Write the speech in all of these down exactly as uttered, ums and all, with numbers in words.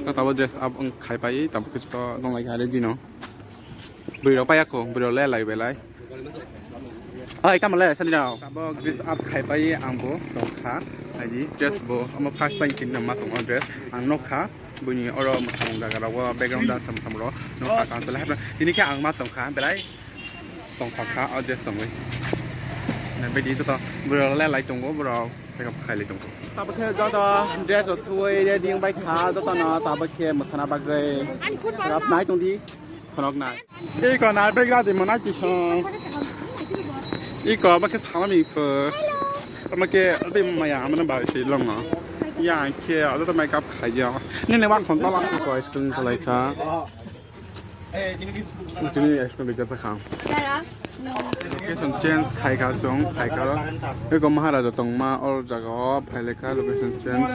Tabo dress up wng khai pai, tabo khe to nong lai kha ready no. Bwrwi rok paya kho, bwrwi rok le lai belai. Hai, tamo le, sali rok. Tabo dress up khai pai ang bo tong kha. Hai di dress bo, omo first time kinna ma song dress. Ang nok kha, bwini oro mwsamung jaga rok, background da sam sam rok. Nok kha, kang chala hai. Tini khe ang ma song kha, belai. Tongthok kha o dress chumui. Nai bidi joto borok le lai tongo, borok makeup khai lai tongo. Tabuk khe joto dress rok suwi ready wng bai kha, joto no tabuk khe mwsana bagwi makeup nai tong di, khonok nai. Iko nai bag radi mwnai tison. Iko abo khe salami pho. Amo khe abi maya amano bai se longo. Ya khe joto makeup khai ya. Nini wa khon tala. Iko ice cream khalai kha. Tini extra leader ta khang. Location change khai kha chwng, khai kha. Eko Maharaja tongma or jaga o phai le kha location change.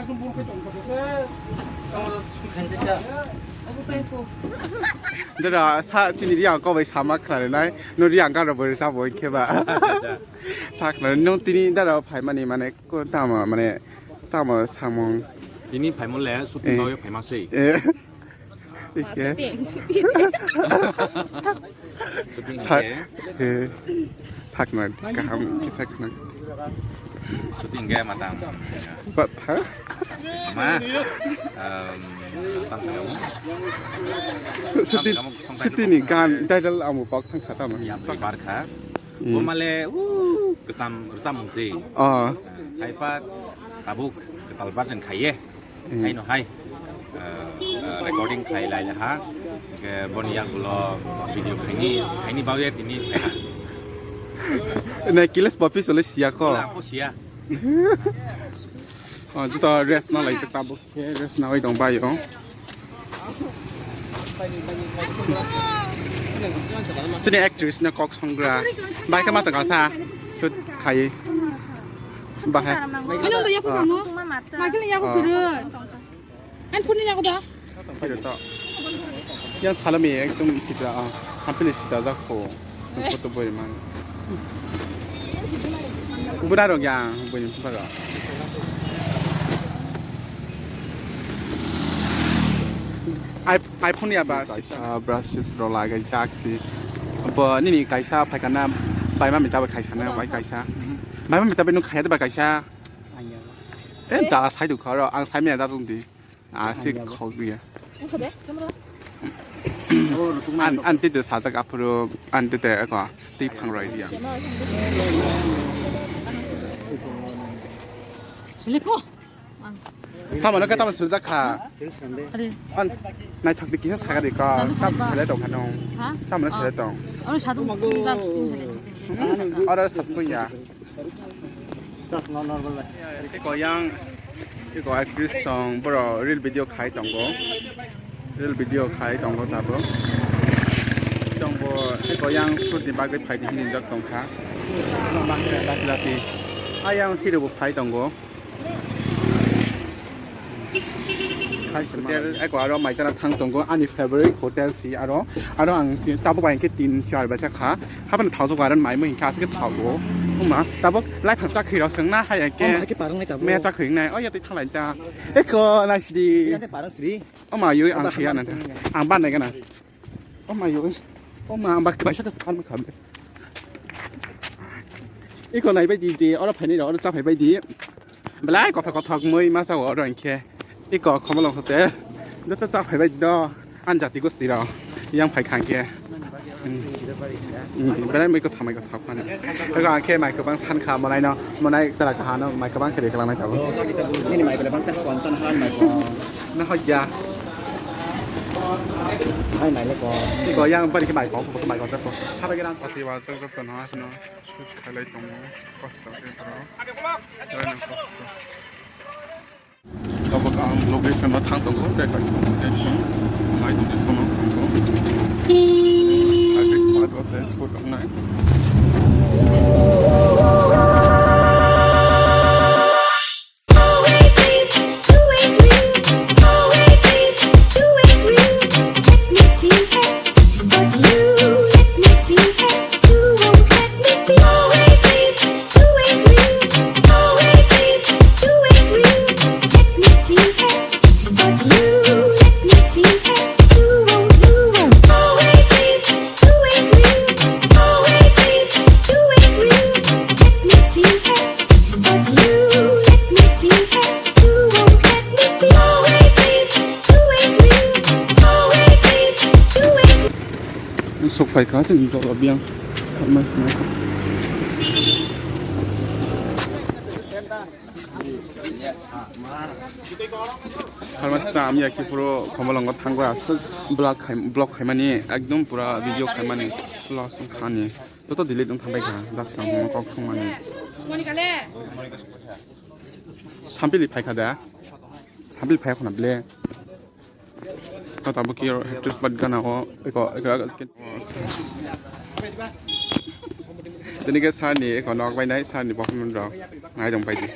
Dara sa chini riang ko bai sama khlai nai. No riang ka ro bai sa boi khe ba. Sa khlai no tini dara phai mani mane ko tamo mane tamo samung. Tini phai mo le shooting Eh. Bao phai ma sei. Eh. Ike. Shooting, shooting. Shooting Sa-, ke. Eh, sakna kaham ki sakna. Shooting ke matang. Bat ha? Ma. Em, tam kamu. Shooting, Tam kamu song shooting ni kamu. Gan title amu pak thang kha tamo. Yang beri bar kha. Hmm. Bo male, uh, kesam, resam mungsi. Oh. Hai pat, tabuk, ketal bar jen khai ye. Hmm. Hai no hai. Eh, eh, recording khai lai ha. Ke boni yak ulo video khaini, khaini bau ye tini khai ha. Ne kiles papi sole siya ko. Wala ko siya. Oh, juta rest na lai chak tabuk. Ke rest na oi dong bai o. Chini actress na kok songra. Bai kama tang sa. Shoot khai. Bahai. Ano to yaku tamo? Michael yaku Oh. Turu. An puni yaku da. Pira to. Yang salami ekdom sitra, ah, hampini sitra jak kho. Photo boi man. Ubra rok yang boi ni photo. I-, iPhone ya ba sitra. Ah, brush rok lagai jak si. Bo nini kaisa phaikana bai ma mita ba kaisa na bai kaisa. Bai ma mita bai nung khaya ba kaisa. Eh, da sai du kharo, ang sai me da tung di. Asik khok dia. An, an tete sajak aphuru, an tete ko, tei phang roi dia. Tamo no ka tamo sujak kha. An, nai thok di kisa saga di ko, tam sele tong kha nung. Tamo no sele tong. Oro satu. Oro satu ya. Eko yang, eko actress song, boro reel video khai tongo. Reel video khai tongo tabo. Tongbo, eko yang shoot ni bagwi phai di hinwi jak tongkha. Lati lati. Ayang hero bo phai tongo. Hotel, eko aro maitana thang tongo, ani favorite hotel si aro, aro ang ti-, tabuk bai hwnkhe tin char bacha kha, haphano thaujago aro mai mui hwnkhe aswk khe thago, wngma tabuk laiphang chakhwi rok swngna hai hwnkhe Oh, ma, hake parang nai tabuk. Meya chakhwi wngnai, oh, yatwi thanglai ta, eko naisidi. Yate parang sri. Oh, ma, yui ang Oba khiya hama nang, ang ban nai gana. Oh my god. Oh ma, bak kaisa kaisa kan khamde. Iko nai bai di di, oro phaini oro cha phai bai di. Belai kothok kothok mui masa oro hinkhe. Iko khomolong hote. Joto cha phai bai do. An jati gosti ro. Yang phai khangkhe. Hmm. Hmm, belai mui kothok mai kothok mani. Ego angkhe mai kwbang san kha monai no, monai chara kaha no, mai kwbang khe de kwlang nai tabuk. Nini mai belai bang ta kon tan han mai ko. Na hoi ya. Ai mai le ko. Ni ko yang bari khe mai ko, ko mai ko ko. Haba geran. Ati wa jok jok no asno. Shoot khalai tongo. Kosto khe bro. Belai no kosto. Tabuk ang location o thang tongo, record location, mai tongdi phone o thang tongo. Traffic light o se scooty wngnai. Sok phaikha chwng jora biyang. Harma chwng ya khe phuru Khomolongo thangwi aswk vlog khai, vlog khaimani ekdom pura video khaimani loss wngkhani. Joto delete wng thangbaikha, das kang kok thwngmani. Sampili phaikha da? Sampili phaikhna ble. O tabuk khe haptus bat gana o eko, eko, eko. Tini khe sir ni eko nok bai nai, sir ni bokhorok nai tong pai di.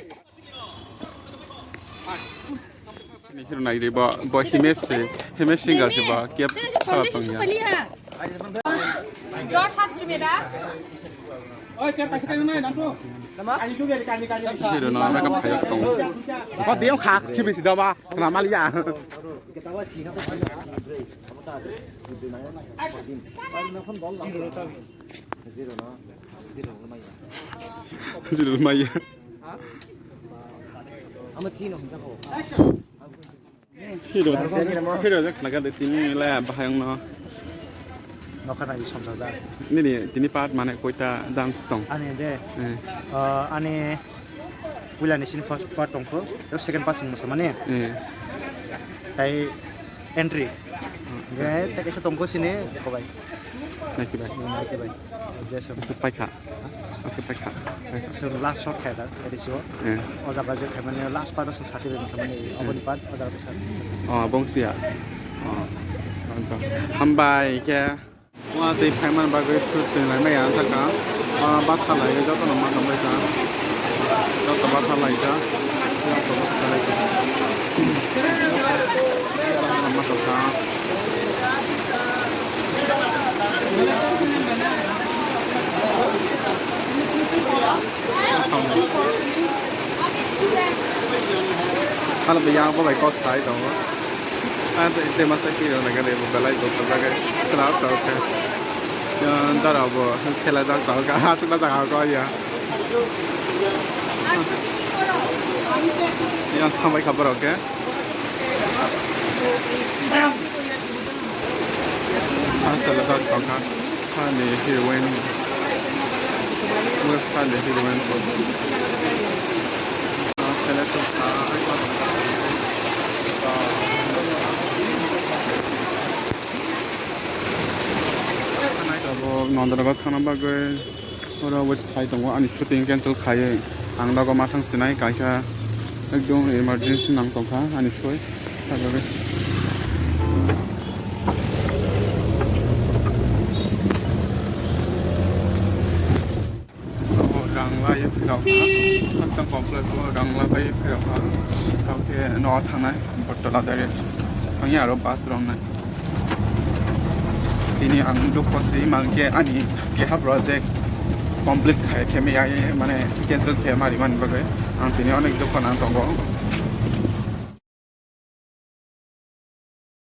Ni hero nai di bo, bo Himesh se, Himesh singer se bo, kep sala tong ya. Jor sat chumi da. Hero no makeup khai tong. Ko diam kha, khibi si da ba, na mali ya. Zero maya. Hero, hero jak naga de tini le bahayong no. Nokha nai somsa jak. Nini tini part mane koita dance tong. Ani de. Eh. Ah, ani puila ni sini first part tongkho, tei second part sini masa mane. Eh. Tai entry. Je, tei kaisa tongkho sini kobai. Naiki bai. Naiki bai. Jai Sri. Aswk paikha. Aswk paikha. Paikha. Aswk last shot khaida, tadi sio. Eh. O jaga je khaimani last part aswk sati bai masa mani, eh, aboni part o jaga sat. Oh, bongsiya. Oh. Hambai khe. Wa tei phaiman bagwi shoot twi lai maya thaka. Ah, batha lai joto no ma tong lai kha. Joto batha lai kha. Joto batha lai kha. Hal biyang bo bai kok sai tongo. Ah, tei masa kiri na gari bo belai bo belai khe. Sela tok khe. Yang dara bo sela dak tok khe. Ha, sela dak ko ya. Yang sampai kabar oke. Ang sala dak tongkha. Sani heroine. Mo sani heroine ko. Ang sala tongkha. Abo Nondanagar thangna bagwi oro wait khai tongo, ani shooting cancel khaiwi ang nogo ma thang sinai kaisa ekdom emergency nang tongkha ani soi. Rang lai phirok ha, sakchang complex o rang lai phirok ha. Tamo khe no thangnai Agartala direct. Ang ya aro bus rong nai. Tini ang dukho si mang khe ani keha project complete khai khe me ai mane cancel khe mari man bagwi. Ang tini onek dukho nang tongo.